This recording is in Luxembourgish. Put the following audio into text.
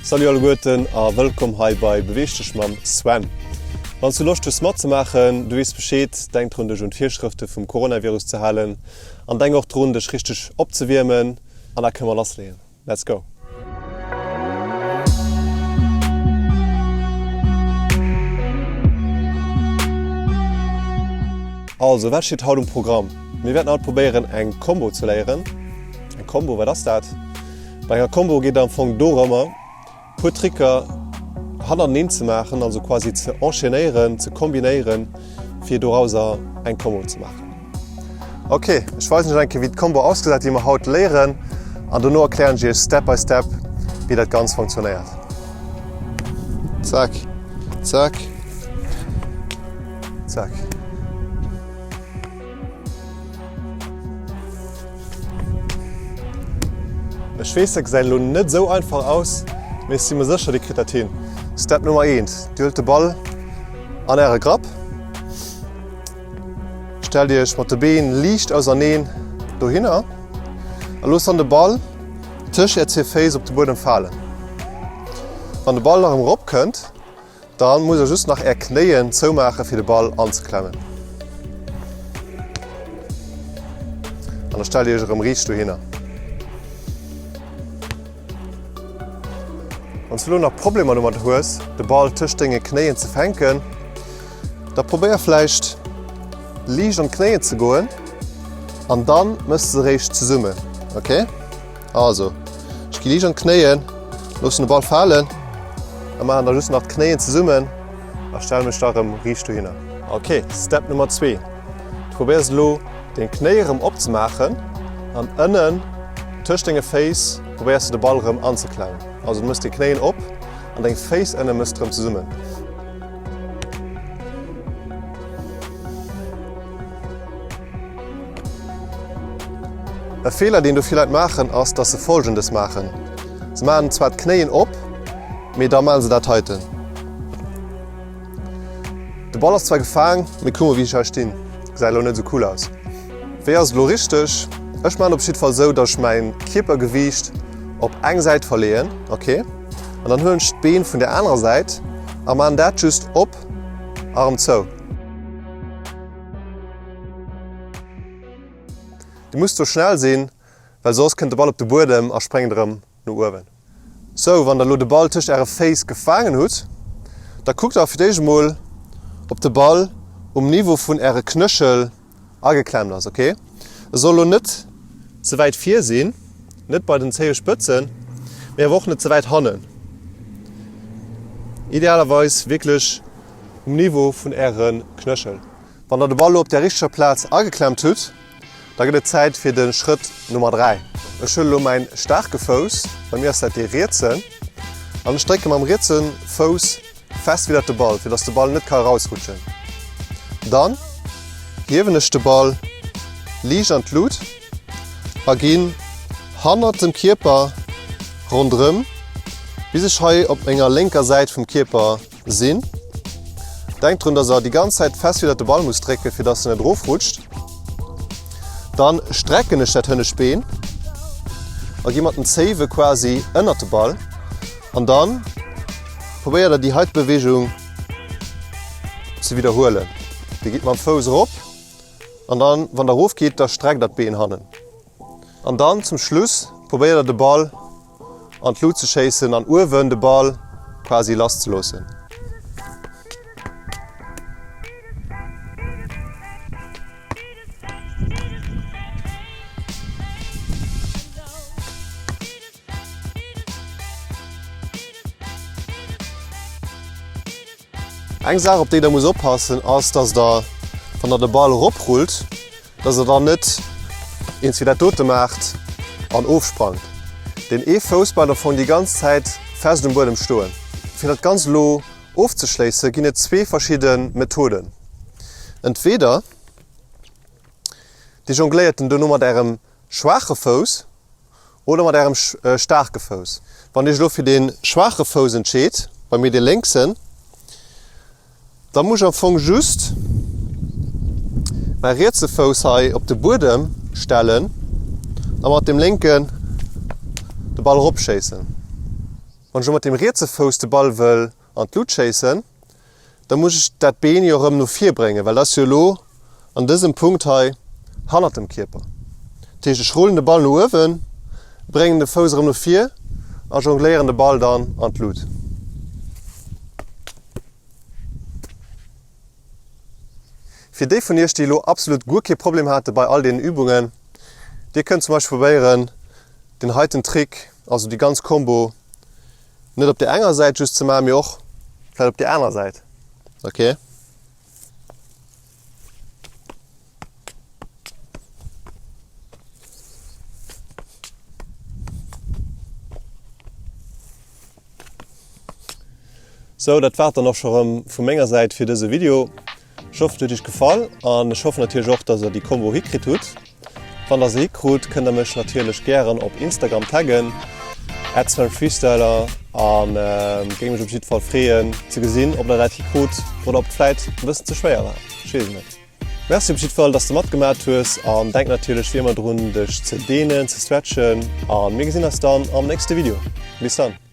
Salut alleguerten a wëllkomm hei bei Beweeg dech mam Sven. Wann s du Loscht hues matzemaachen, du weess Bescheed, denk drun dech un d'Virschrëfte vum Coronavirus ze halen an denk och drun dech richteg opzewiermen an da kënne mer lassleeën. Let's go! Also, wat steet haut um Programm? Mir wäerten haut probéieren eng Combo ze léieren. Eng Combo, wat ass dat? Bei enger Combo geet et am Fong dorëmmer, puer Tricker hannerteneen ze maachen, also quasi ze enchainéieren, ze kombinéieren, fir dorauser eng Combo ze maachen. Ok, ech weisen iech eng Kéier wéi d'Combo ausgesäit, déi mer haut léieren, an dono erklären ech iech Step by Step, wéi dat Ganzt funktionéiert. Zack, zack, zack. Ech weess, dat gesäit elo net esou einfach aus, mee ech si mer sécher, dir kritt dat hin. Step Nummer 1, Dir huelt de Ball an äre Grapp. Stellt Iech mat de Been liicht auserneen dohinner a loosst dann de Ball tëscht Är zwee Féiss op de Buedem falen. Wann de Ball erëm erop kënnt, da musst der just nach Är Knéien zoumaache fir de Ball anzeklemmen. An da stellt Dir Iech erëm riicht dohinner. Wann s du elo nach Problemer domat hues, de Ball tëscht denge Knéien ze fänken, da probéier vläicht liicht an d'Knéien ze goen an dann mëss de se eréischt zesummen. Ok? Also, ech gi liicht an d'Knéien, loossen de Ball falen a maachen da just nach d'Knéien zesummen a stelle mech da erëm riicht dohinner. Ok, Step Nummer 2. Du probéiers elo deng Knéi erëm opzemaachen an ënnen tëscht denge Féiss probéiers du de Ball erëm anzeklemmen. Also du mëss deng Knéien op an deng Féiss ënne mëss de erëm zesummen. E Feeler deen do vill Leit maachen ass, dass se folgendes maachen, Se maachen zwar d'Knéien op, mee da maachen se dat heiten. De Ball ass zwar gefaang, mee kuck mol wéi ech hei stinn, gesäit elo net esou cool aus. Wéi ass et elo richteg? Ech maachen op jidd Fall esou, dass ech mäin Kierpergewiicht op eng Säit verleeën, ok, an dann huelen ech d'Been vun der anerer Säit a maachen dat just op a rëm zou. Du muss do schnell sinn, well soss kënnt de Ball op de Buedem a spréngt erëm no uewen. Sou, wann der elo de Ball tëscht äre Féiss gefaangen hutt, da kuckt der fir d'éischt emol, ob de Ball um Niveau vun äre Knöchel ageklemmt ass, ok? E soll elo net ze wäit vir sinn, net bei den Zéiespëtzen, mee awer och net ze wäit hannen. Idealerweis wierklech um Niveau vun äre Knöchel. Wann der de Ball elo op der richteger Plaz ageklemmt hutt, da gëtt et Zäit fir de Schrëtt Nummer 3. Ech huele elo mäin staarke Fouss, bei mir ass dat dee rietsen, an ech drécke mam rietse Fouss fest widdert de Ball, fir dass de Ball net ka erausrutschen. Dann hiewen ech de Ball liicht an d'Lut a ginn hannert dem Kierper ronderëm, bis ech hei op menger lénker Säit vum Kierper sinn. Denkt drun, dass der déi ganz Zäit fest widdert de Ball musst drécken, fir dass en net erofrutscht. Dann strecken ech dat hënnescht Been a gi mat den Zéiwe quasi ënnert de Ball. An dann probéiert der déi heite Beweegung ze widderhuelen. Dir gitt mam Fouss erop an dann, wann der erof gitt, da streckt der d'Been hannen. An dann zum Schluss probéiert der de Ball an d'Lut ze schéissen an uewen de Ball quasi lass ze loossen. Eng Saach op déi der muss oppassen ass, dass der wann der de Ball eroprullt, dass der dann net eens wéi dat dote maacht an ofsprangt. Deen ee Fouss bleift am Fong déi ganz Zäit fest um Buedem stoen. Fir dat Ganzt elo ofzeschléisse ginn et zwee verschidde Methoden. Entweder Dir jongléiert en dono mat ärem schwaache Fouss oder mat ärem staarke Fouss. Wann Dir iech elo fir dee schwaache Fouss entscheet, bei mir dee lénksen, da muss ech am Fong just mäi rietse Fouss hei op de Buedem stellen a mat deem lénken de Ball eropschéissen. Wann ech elo mat deem rietse Fouss de Ball wëll an d'Lut schéissen, da muss ech dat Been jo erëm no vir bréngen, well dat ass jo elo an dësem Punkt hei hannert dem Kierper. Dat heescht, ech rullen de Ball no uewen, bréngen de Fouss erëm no vir a jongléieren de Ball dann an d'Lut. Fir déi vun iech, déi elo absolut guer kee Problem hate bei all deenen Übungen, dir kënnt zum Beispill probéieren, den heiten Trick, also déi ganz Combo, net op der enger Säit just ze maachen, mee och vläicht op der anerer Säit. Ok. Sou, dat war et dann och scho rëm vu menger Säit fir dëse Video. Ech hoffen et huet iech gefall an ech hoffen natierlech och, dass der déi Combo hikritt hutt. Wann der se hikrut, kënnt der mech natierlech gären op Instagram taggen, @svenfreestyler, an géing mech op jidde Fall freeën ze gesinn, ob der dat hikrut oder ob et vläit e bëssen ze schwéier war. Ech weess et net. Merci op jidde Fall, dass de matgemat hues an denk natierlech wéi ëmmer drun, dech ze dehnen, ze stretchen a mir gesinn eis dann am nächste Video. Bis dann!